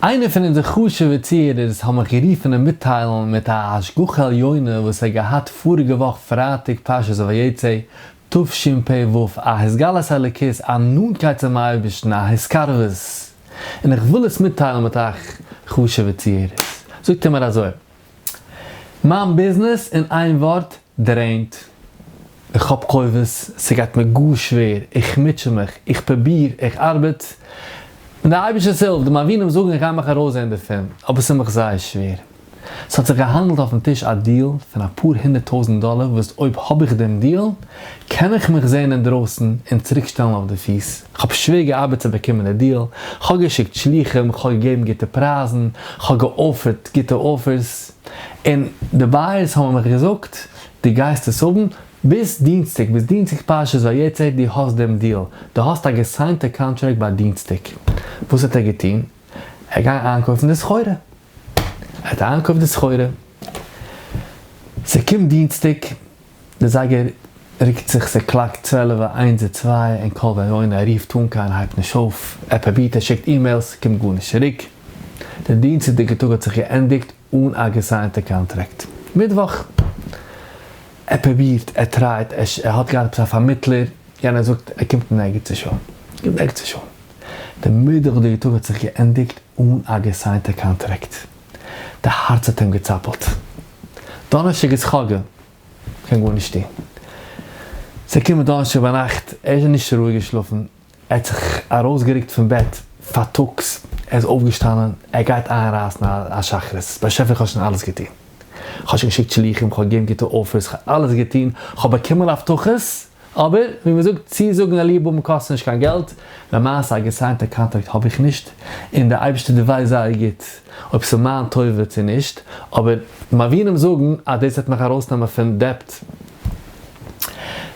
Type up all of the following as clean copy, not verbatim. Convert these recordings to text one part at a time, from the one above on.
איינער פון אונזער חשוב'ע צוהערערס האבן מיך גערופן אים מיטטיילן מיט א השגחה עליונה וואס ער האט געהאט פאריגע וואך פרייטאג פרשת ויצא תשפ ו, א התגלות אלוקית, א נאנטקייט צום אייבערשטן, א התקרבות, און איך וויל עס מיטטיילן מיט אייך חשוב'ע צוהערערס. זאגט ער מיר אזוי, מיין ביזנעס אין איין ווארט, drained. איך האב חובות, ס'גייט מיר גאר שווער, איך מוטשע מיך, איך פרוביר, איך ארבעט, מיט די אייבערשטער'ס הילף, די מבינים זאגן איך גיי מיך ארויסזען דערפון, אבער ס'איז מיך זייער שווער. ס'האט זיך געהאנדלט אויפן טיש א דיעל פון אפאר הונדערט טויזנט דאלער וואס אויב האב איך דעם דיעל קען איך מיך זען אינדרויסן און צוריקשטעלן אויף די פיס. כ'האב שווער געארבעט צו באקומען די דיעל, כ'האב געשיקט שליחים, כ'האב געגעבן גוטע פרייזן, כ'האב גע offer ט גוטע offers, און די buyers האבן מיך געזאגט דו גייסט עס האבן ביז דינסטאג, ביז דינסטאג פרשת ויצא, דו האסט דעם דיעל, דו האסט א גע sign טע קאנטראקט ביי דינסטאג. וואס האט ער געטון? ער גייט איינקויפן די סחורה. ער האט איינגעקויפט די סחורה, ס'קומט דינסטאג, די זייגער רוקט זיך, ס'קלאקט צוועלעווע, איינס, צוויי, און קול ואונה, ער רופט אן קיינער הייבט נישט אויף, ער פרובירט, ער שיקט emails, ס'קומט גארנישט צוריק. די דינסטאג'דיגע טאג האט זיך געענדיגט אן א גע sign טע קאנטראקט. מיטוואך, ער פרובירט, ער try ט, ער האט געהאט עפעס א פארמיטלער, יענער זאגט ער קומט אין ערגעץ נישט אן, קומט ערגעץ נישט אן. די מיטוואכ'דיגע טאג האט זיך געענדיגט אן א גע sign טע קאנטראקט. די הארץ האט אים געצאפלט. דאנערשטאג איז חגא, קען גארנישט טון. ס'קומט דאנערשטאג ביינאכט, ער איז נישט רואיג געשלאפן, ער האט זיך ארויסגערוקט פון בעט פארטאגס, ער איז אויפגעשטאנען, ער גייט איינרייסן א שחרית, באשעפער איך האב שוין אלעס געטון, איך האב שוין געשיקט שליחים, איך האב געגעבן גוטע offers, איך האב אלעס געטון, איך האב באקומען הבטחות, אבער ווי מען זאגט, צוזאגן א ליב האבן קאסט נישט קיין געלט, למעשה א גע sign טע קאנטראקט האב איך נישט, און דער אייבערשטער דו ווייסט זייער גוט אויב ס'איז מיין טובה צו נישט, אבער מבינים זאגן אז דאס וועט מיך ארויסנעמען פון debt.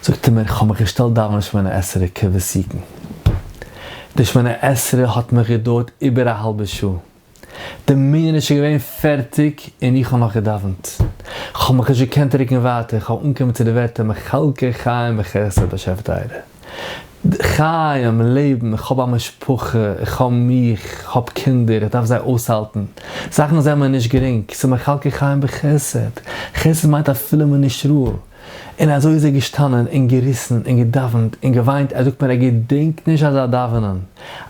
זאגט ער מיר, כ'האב מיך געשטעלט דאווענען שמונה עשרה כוותיקין, די שמונה עשרה האט מיך געדויערט איבער א האלבע שעה, די מנין איז שוין געווען פערטיג און איך האב נאך געדאווענט. כ'האב מיך נישט געקענט רוקן ווייטער, כ'האב אנגעקומען צו די ווערטער מכלכל חיים בחסד באשעפער טייערער. חיים, לעבן, איך האב א משפחה, איך האב מיך, איך האב קינדער, איך דארף זיי אויסהאלטן. זאכן זענען נישט גרינג, ס'איז מכלכל חיים בחסד. חסד מיינט אפילו מ'איז נישט ראוי. און אזוי איז ער געשטאנען און געריסן און געדאווענט און געוויינט, ער זאגט מיר ער געדענקט נישט אזא דאווענען,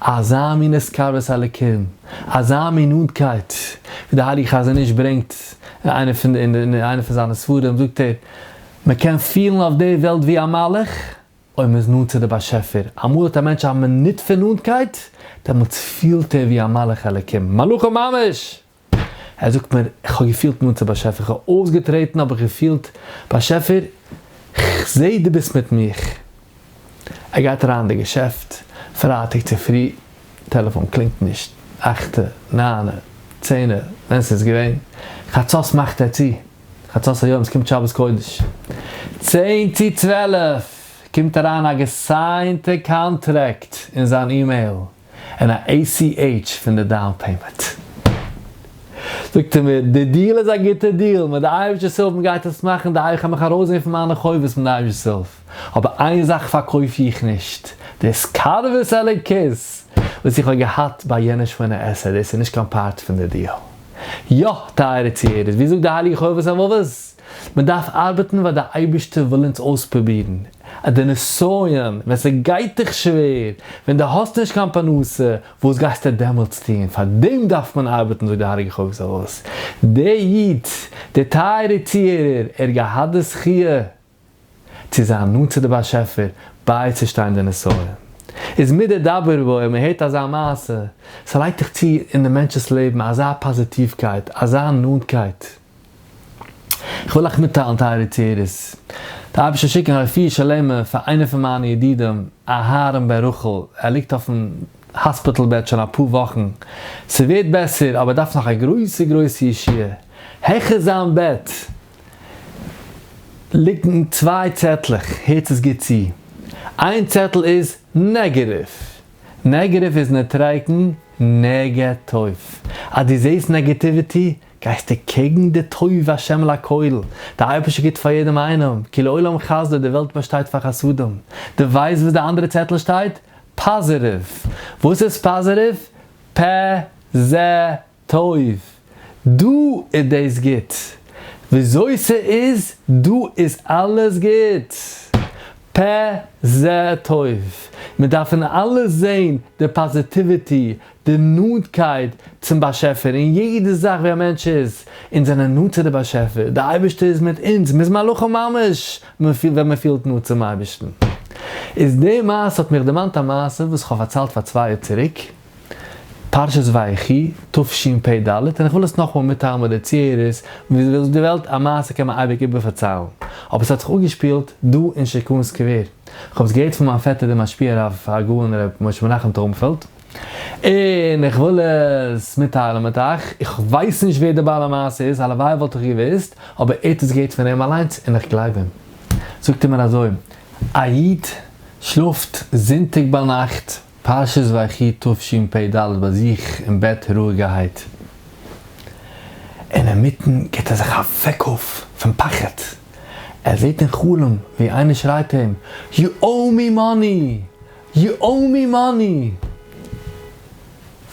אזא מין התקרבות אלקים, אזא מין נאנטקייט, ווי די הייליגע חזון איש ברענגט אין איינע פון אין איינע פון זיינע ספרים זאגט ער, מען קען פילן אויף די וועלט ווי א מלאך אויב מען איז נאנט צו די באשעפער, אמאל האט א מענטש א מינוט פון נאנטקייט, דעמאלטס פילט ער ווי א מלאך אלקים, מלאכים ממש! ער זאגט מיר, איך האב געפילט נאנט צו באשעפער, איך האב אויסגעטרעטן האב איך געפילט, באשעפער, כ'זע דו ביסט מיט מיך. ער גייט אריין אין די געשעפט, פרייטאג צופרי, טעלעפאן קלינגט נישט, אכטע, ניינע, צענע, ווען ס'איז געווען, חצות מאכט ער צו, חצות היום, ס'קומט שבת קודש, צען צו 12 קומט אריין א גע sign טע קאנטרעקט אין זיין אימעיל. און א ACH פון די down payment. זאגט ער מיר, די דיעל איז א גוטע דיעל, מיט די אייבערשטער'ס הילף מ'גייט עס מאכן, די איך מיך ארויסזעהן פון מיינע חובות מיט די אייבערשטער'ס הילף, אבער איין זאך פארקויף איך נישט, די התקרבות אלוקית וואס איך האב געהאט ביי יענע שמונה עשרה, דאס איז נישט קיין part פון די דיעל. יא, טייערע צוהערערס, ווי זאגט די הייליגע חובת הלבבות? מען דארף ארבעטן ווייל די אייבערשטער וויל אונז אויספרובירן, אז די נסיון, ווען ס'גייט דיך שווער, ווען דו האסט נישט קיין פרנסה, וואס גייסטו דעמאלטס טון? פאר דעם דארף מען ארבעטן זאגט די הייליגע חובת הלבבות. דער איד, דער טייערער צוהערער, ער האט געהאט די זכיה צו זיין נאנט צו די באשעפער, בייצושטיין די נסיון. איז מידי דבר בו, מען הערט אזא מעשה, ס'לייגט דיך צו אין די מענטש'ס לעבן אזא פאזיטיווקייט, אזא נאנטקייט. כ'וויל אייך מיטטיילן טייערע צוהערערס, די אייבערשטער שיקן א רפואה שלימה פאר איינער פון מיינע ידידים אהרן בן רחל, ער ליגט אויפן האספיטל בעט שוין אפאר וואכן, ס'ווערט בעסער אבער ער דארף נאך א גרויסע גרויסע ישועה, העכער זיין בעט ליגן צוויי צעטלעך, הערטס עס גוט צו, איין צעטל איז negative, negative איז נוטריקון נגד טוב, אז דו זעסט negativity גייסטו קעגן די טוב השם לכל, די אייבערשטער גיט פאר יעדעם איינעם, כי לעולם חסדו, די וועלט באשטייט פאר חסדים, די ווייסט וואס די אנדערע צעטל שטייט? positive, וואס איז positive? פ. זה טוב, דא איז דאס גוט, וויאזוי ס'איז דא איז אלעס גוט, פה זה טוב, מיר דארפן אלע זען די positivity, די נאנטקייט צום באשעפער אין יעדע זאך ווי א מענטש איז, אונז זענען נאנט צו די באשעפער, די אייבערשטער איז מיט אונז, מ'איז מלאכים ממש ווען מ'פילט נאנט צום אייבערשטן. איז די מעשה האט מיך דערמאנט א מעשה וואס כ'האב פארציילט פאר צוויי יאר צוריק, פרשת ויחי, תשפ ד, און איך וויל עס נאכאמאל מיטטיילן מיט די צוהערערס, ווי די וועלט א מעשה קען מען אייביג איבערפארציילן, אבער ס'האט זיך אפגעשפילט דא אין שיכון סקווער, כ'האב עס געהערט פון מיין פעטער דער משפיע הרב הגאון ר' משה מנחם טויבנפעלד, און איך וויל עס מיטטיילן מיט אייך, איך ווייס נישט ווער דער בעל המעשה איז, הלוואי וואלט איך געוואוסט, אבער ער האט עס געהערט פון אים אליינס און איך גלייב אים. זאגט ער מיר אזוי, א איד שלאפט זונטאג ביינאכט, פרשת ויחי תשפ ד ביי זיך אין בעט רואיגערהייט, און אינמיטן גיבט ער זיך א וועק אויף פון פחד, ער זעט אין חלום ווי איינער שרייט אים, you owe me money! You owe me money!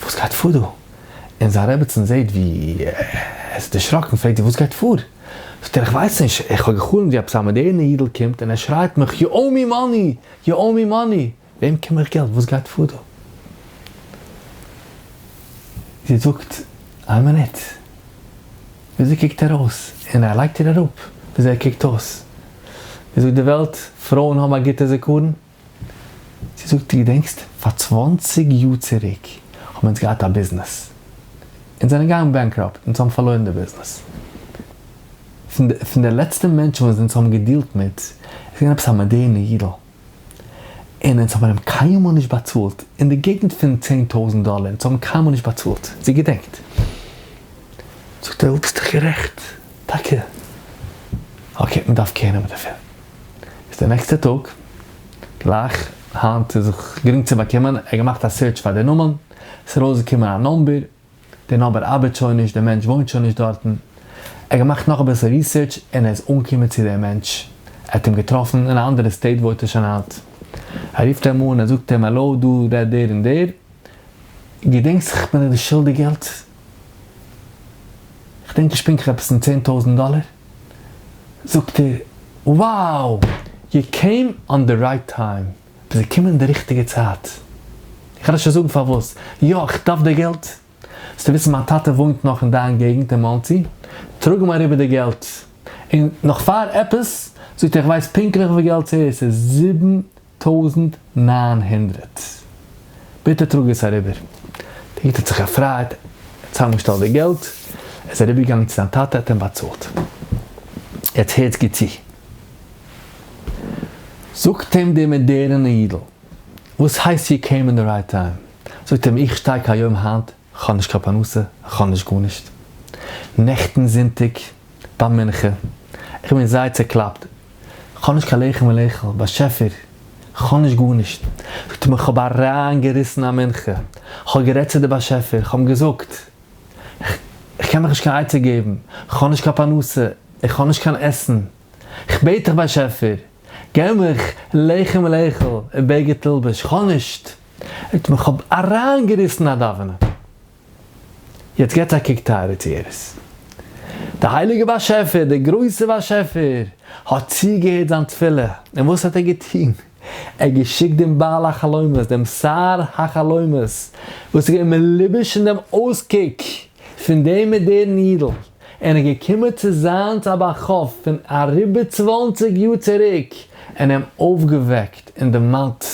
וואס גייט פאר דא? און זיין רעבעצן זעט ווי ער איז דערשראקן, פרעגט זי וואס גייט פאר? זאגט ער איך ווייס נישט, איך האב געחלומט ווי עפעס א מאדערנע אידל קומט און ער שרייט מיך you owe me money! You owe me money! וועם קום איך געלט? וואס גייט פאר דא? זי זאגט, איין מינוט, וויאזוי קוקט ער אויס? און ער לייגט איר אראפ וויאזוי ער קוקט אויס. ווי זאגט די וועלט, פרויען האבן א גוטע זיכרון. זי זאגט, דו געדענקסט פאר צוואנציג יאר צוריק האבן אונז געהאט א ביזנעס, אונז זענען געגאנגען bankrupt, אונז האבן פארלוירן די ביזנעס. פון די לעצטע מענטשן וואס אונז האבן געדילט מיט, איז געווען עפעס א מאדערנע אידל. און אונז האבן אים קיינמאל נישט באצאלט, אין די געגנט פון 10,000 דאלער, אונז האבן קיינמאל נישט באצאלט, זי געדענקט. זאגט ער, ביסט דאך גערעכט, טאקע, okay, מען דארף care נעמען דערפון. איז די נעקסטע טאג, גלייך היינט איז זיך גרינג צו באקומען, ער האט געמאכט א search פאר די נאמען, עס איז ארויסגעקומען א number, די number ארבעט שוין נישט, דער מענטש וואוינט שוין נישט דארטן. ער האט געמאכט נאך אביסל research און ער איז אנגעקומען צו דעם מענטש. ער האט אים געטראפן אין א אנדערע state וואוינט ער שוין היינט. ער רופט אים אן, ער זאגט אים האלא דא רעדט דער און דער, געדענקסט איך בין דיר שולדיג געלט? כ'דענק נישט פונקטליך עפעס אין 10,000 דאלער. זאגט ער, wow! You came on the right time. ביסט געקומען אין די ריכטיגע צייט. איך וועל נישט זאגן פארוואס. יא, איך דארף די געלט. זאלסטו וויסן מיין טאטע וואוינט נאך אין דיין געגנט אין מאנסי. טראג אים אריבער די געלט. און נאך פאר עפעס, זאגט ער איך ווייס פונקטליך וויפיל געלט ס'איז, ס'איז 7900. ביטע טראג עס אריבער. דער איד האט זיך געפרייט, ער האט צוזאמגעשטעלט די געלט, ער איז אריבערגעגאנגען צו זיין טאטע, ער האט אים באצאלט. יעצט הערטס גוט צו. זאגט אים דער מאדערענע אידל, וואס הייסט you came in the right time? זאגט אים, איך שטיי כהיום היינט, כ'האב נישט קיין פרנסה, כ'האב נישט גארנישט. נעכטן זונטאג ביי מנחה, איך בין זייער צעקלאפט, כ'האב נישט קיין לחם לאכול, באשעפער, כ'האב נישט גארנישט. זאגט אים, איך האב אריינגעריסן א מנחה, כ'האב גערעדט צו די באשעפער, כ'האב אים געזאגט, איך קען מיך נישט קיין עצה געבן, כ'האב נישט קיין פרנסה, איך האב נישט קיין עסן, כ'בעט דיך באשעפער, געב מיך לחם לאכול ובגד תלבש, כ'האב נישט. זאגט מיר, כ'האב אריינגעריסן א דאווענען. יעצט געטס א קוק טייערע צוהערערס. די הייליגע באשעפער, דער גרויסער באשעפער, האט צוגעהערט זיין תפילה, און וואס האט ער געטון? ער האט געשיקט דעם בעל החלומות, דעם שר החלומות, וואס איז געווען מלובש אין דעם אויסקוק פון דעם מאדערן אידל, און איז געקומען צו זיינס א בעל חוב פון אריבער 20 יאר צוריק, און אים אויפגעוועקט און דערמאנט,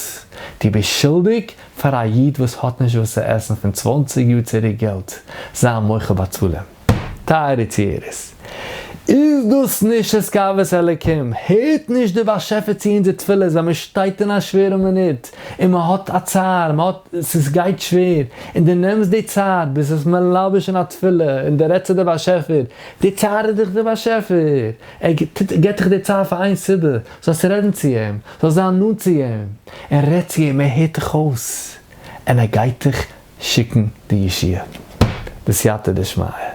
דו ביסט שולדיג פאר א איד וואס האט נישט וואס צו עסן פון 20 יאר צוריק געלט, זיי מוחל באצאל אים. טייערע צוהערערס, איז דאס נישט התקרבות אלקים? הערט נישט דער באשעפער צו אונזער תפילות ווען מען שטייט אין א שווערע מינוט און מען האט א צער, מען האט, ס'גייט שווער, און דו נעמסט די צייט, ביסט עס מלבש אין א תפילה און דו רעדסט צו דער באשעפער, די צער איז דאך דער באשעפער, ער געבט דיך די צער פאר איין סיבה, זאלסט רעדן צו אים, זאלסט זיין נאנט צו אים, און רעד צו אים, ער הערט דיך אויס, און ער גייט דיך שיקן די ישועה בסייעתא דשמיא.